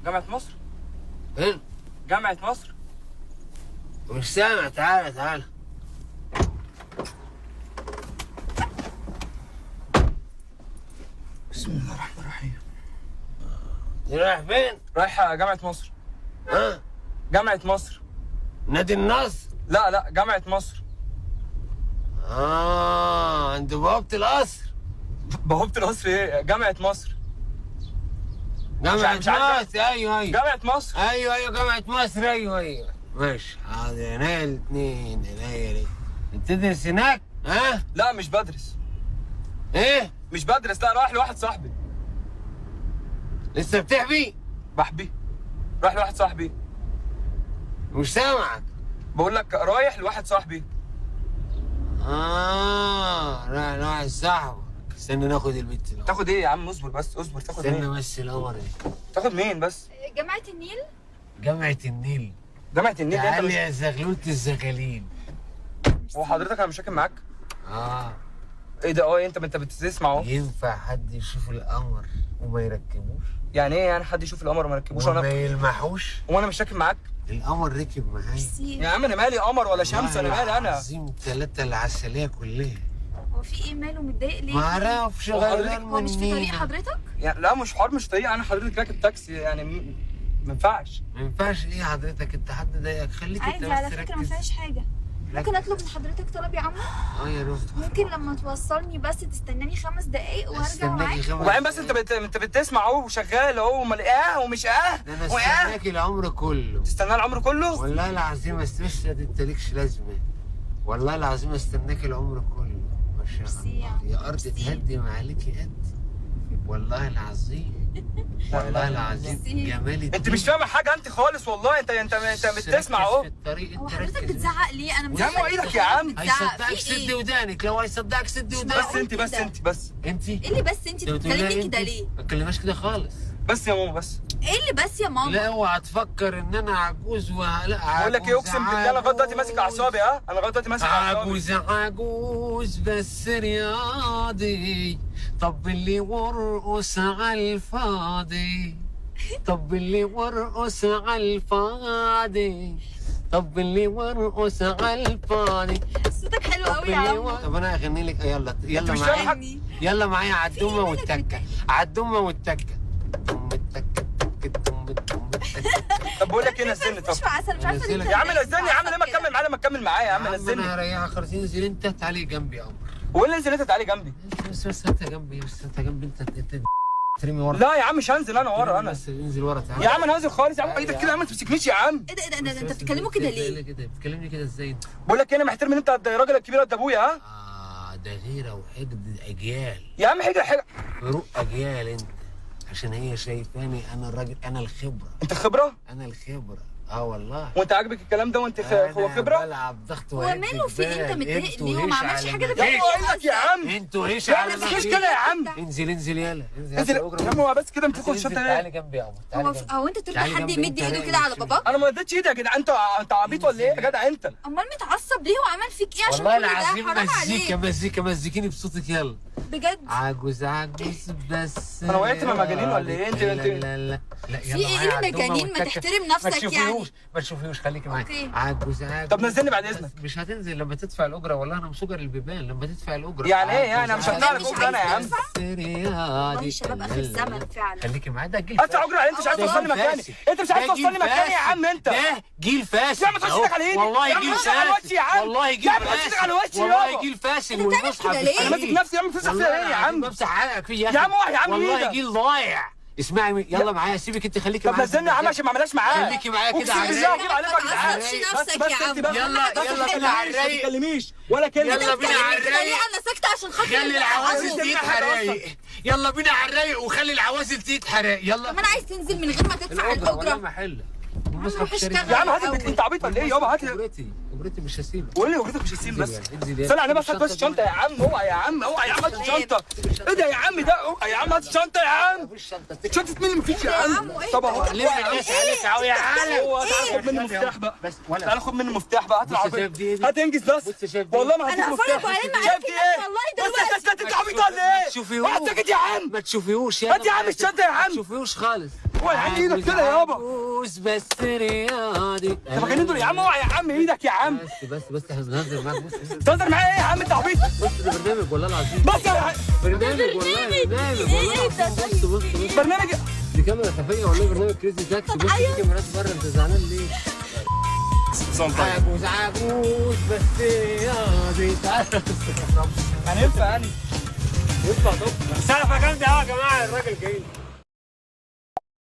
جامعه مصر. فين؟ جامعه مصر. مش سامع. تعالى تعالى. بسم الله الرحمن الرحيم. رايح فين؟ رايح جامعة مصر. ها؟ جامعة مصر. نادي النصر؟ لا لا، جامعة مصر. عند بوابة القصر. بوابة القصر ايه؟ جامعة مصر. جامعة مصر. ايوه ايوه، جامعة مصر. ايوه ايوه، جامعة مصر. ايوه ايوه، ماشي. حاضر، عينيا الاثنين، عينيا الاثنين. انت تدرس هناك؟ ها؟ لا مش بدرس. ايه؟ مش بدرس، لا رايح لواحد صاحبي. لسه بتحبي؟ بحبي. رايح لواحد صاحبي. مش سامعك. بقول لك رايح لواحد صاحبي. رايح لواحد صاحبك. استنى ناخد البت الأول. تاخد ايه يا عم؟ اصبر بس، اصبر. تاخد مين؟ استنى بس القمر دي. تاخد مين بس؟ جامعة النيل؟ جامعة النيل. جامعة النيل. تعالي يا زغلولة الزغالين. هو حضرتك انا مش راكب معاك؟ ايه ده؟ انت بتسمع اهو. ينفع حد يشوف القمر وما يركبوش؟ يعني ايه يعني حد يشوف القمر وما يركبوش؟ وما يلمحوش؟ وانا مش راكب معاك؟ القمر ركب معايا. يا عم انا مالي قمر ولا شمس، انا مالي انا. عظيم ثلاثة العسلية كلها. هو في ايه ماله متضايق ليه؟ ما اعرفش. غيران هو مش في طريق حضرتك؟ يعني لا مش حوار، مش طريق. انا حضرتك راكب تاكسي يعني ما ينفعش. ما ينفعش ايه حضرتك؟ انت حد ضايقك؟ خليك انت بس عادي على فكرة، ما فيهاش حاجة. ممكن اطلب من حضرتك طلب يا عمو؟ يا روح. ممكن لما توصلني بس تستناني 5 دقايق وهرجع معاك؟ وبعدين بس انت بتسمع اهو وشغال اهو امال ايه ومش اه؟ ده انا استناكي العمر كله. تستناه العمر كله؟ والله العظيم. بس انت لكش لازمه. والله العظيم استناكي العمر كله. ما شاء الله يا ارض تهدي ما عليكي قد. والله العظيم، والله العظيم جمال. انت مش فاهمه حاجة انت خالص والله. انت بتسمع اهو. هو حضرتك بتزعق ليه؟ انا مش يا عم ايدك يا عم. هيصدقك سد ودانك. لو هيصدقك سد ودانك. بس انت بس انت بس انت ايه اللي بس انت بتتكلمي كده ليه؟ ما تكلمهاش كده خالص. بس يا ماما بس. ايه اللي بس يا ماما؟ لا اوعى تفكر ان انا عجوز ولا عجوز. بقول لك ايه، اقسم بالله انا لغاية دلوقتي ماسك اعصابي. انا لغاية دلوقتي ماسك اعصابي. عجوز عجوز بس رياضي. طب اللي وارقص على الفاضي. طب اللي وارقص على الفاضي. طب اللي وارقص على الفاضي. صوتك حلو قوي يا عم. طب انا هغني لك. يلا يلا معايا، يلا معايا على الدومه والتكه، على الدومه والتكه. طب بقول لك ايه، نزلني. طب مش عسل، مش عارفه يا عم نزلني يا عم. ليه ما تكمل معايا؟ لما تكمل معايا يا عم نزلني. انا هريحك خالص. انزل انت، تعالي جنبي يا قمر. وقول لي انزل انت، تعالي جنبي. بس انت جنبي، بس انت جنبي. انت ترمي ورا. لا يا عم مش هنزل انا ورا. انا بس انزل ورا. تعالى يا عم انا هنزل خالص يا عم. ايدك كده يا عم، ما تمسكنيش يا عم. ايه ده ايه ده، انت بتتكلموا كده ليه؟ بتكلمني كده ازاي انت؟ بقول لك انا محترم ان انت قد الراجل الكبير قد ابويا. ها؟ ده غيره وحقد اجيال يا عم. حقد حقد فروق اجيال. انت عشان هي شايفاني انا الراجل، انا الخبرة. انت الخبرة؟ انا الخبرة. والله. وانت عاجبك الكلام ده؟ وانت هو خبره؟ بلعب ضغط. هو ماله في انت متضايق ليه؟ وما عملش حاجة ده. يا عم يا عم انتوا هيش على ما تمسكيش كده يا عم. انزل انزل يلا انزل يا عم. بس كده ما تاخدش الشنطة. تعالى جنبي يا عمر. هو انت ترضى حد يمد ايده كده على باباك؟ انا ما اديتش ايدي يا جدع. انت عبيط ولا ايه يا جدع انت؟ امال متعصب ليه وعمل فيك ايه عشان كل ده؟ والله العظيم مزيكا مزيكا مزيكيني بصوتك يلا بجد. عجوز عجوز بس. انا وقعت مع مجانين ولا ايه؟ انت لا لا لا لا. في ايه المجانين؟ ما تحترم نفسك يعني. ما تشوفيهوش، خليكي معايا. عجوز عجوز. طب نزلني بعد اذنك. مش هتنزل لما تدفع الاجرة. والله انا مسجر البيبان لما تدفع الاجرة. يعني ايه يعني؟ انا مش هدفع لك اجره انا يا عم. والله الشباب اخر الزمن فعلا. خليكي معايا. ده جيل ادفع اجره. انت مش عايز توصلني مكاني. انت مش عايز توصلني مكاني يا عم. انت ده جيل فاسد يا عم. تحط ايدك على ايدي. والله جيل فاسد. والله جيل فاسد. والله جيل فاسد. والمصحف انا ماسك نفسي يا عم. تمسح فيها ايه يا عم؟ بمسح حقك فيه يا عم. يا عم والله جيل ضايع. اسمعي يلا معايا. سيبك انت، خليكي معايا. طب نزلني يا عم عشان ما اعملهاش معاك. خليكي معايا كده. اقسم بالله هجيب عليك ما تعصبش نفسك يا عم. يلا يلا بينا على الرايق. ما تتكلميش ولا كلمة. يلا بينا على الرايق. انا ساكته عشان خاطر خلي العوازل دي تحرق. يلا بينا على الرايق وخلي العوازل دي تحرق. يلا. طب انا عايز تنزل من غير ما تدفع الاجرة. والله ما حله. يا عم هات. انت عبيط ولا ايه يابا؟ هات اجرتي. اجرتي مش هسيبك. قول لي اجرتك مش هسيب. بس صل على النبي. بس هات بس الشنطة يا عم. اوعى يا عم، اوعى يا عم. هات الشنطة. ايه ده يا عم ده؟ اوعى يا عم هات الشنطة يا عم. شنطه مين اللي مفيش يا عم؟ طب اهو لم الناس عليك اهو يا عالم. تعالى خد مني المفتاح بقى. تعالى خد مني المفتاح بقى. هات العربية. هات انجز بس. والله ما هديك مفتاح. انا شايف ايه؟ بس انت عبيط ولا ايه؟ ما تشوفيهوش. هات يا عم. ما تشوفيهوش. هات يا عم الشنطة يا عم. ما تشوفيهوش خالص. اوعى يا عم ايدك كده يابا. عجوز بس رياضي. طب خليني دول يا عم، اوعى يا عم ايدك يا عم. بس بس بس احنا بنهزر معاك. بص بص بتهزر معايا ايه يا عم انت عبيط؟ بص ده برنامج والله العظيم. بس يا برنامج والله، برنامج والله العظيم. بص بص بص برنامج، دي كاميرا خفيه والله، برنامج Crazy Taxi. بص في كاميرات بره، انت زعلان ليه؟ عجوز عجوز بس رياضي. تعالى هننفع يعني؟ ينفع طب. سقفه جامدة قوي يا جماعة، الراجل جاي.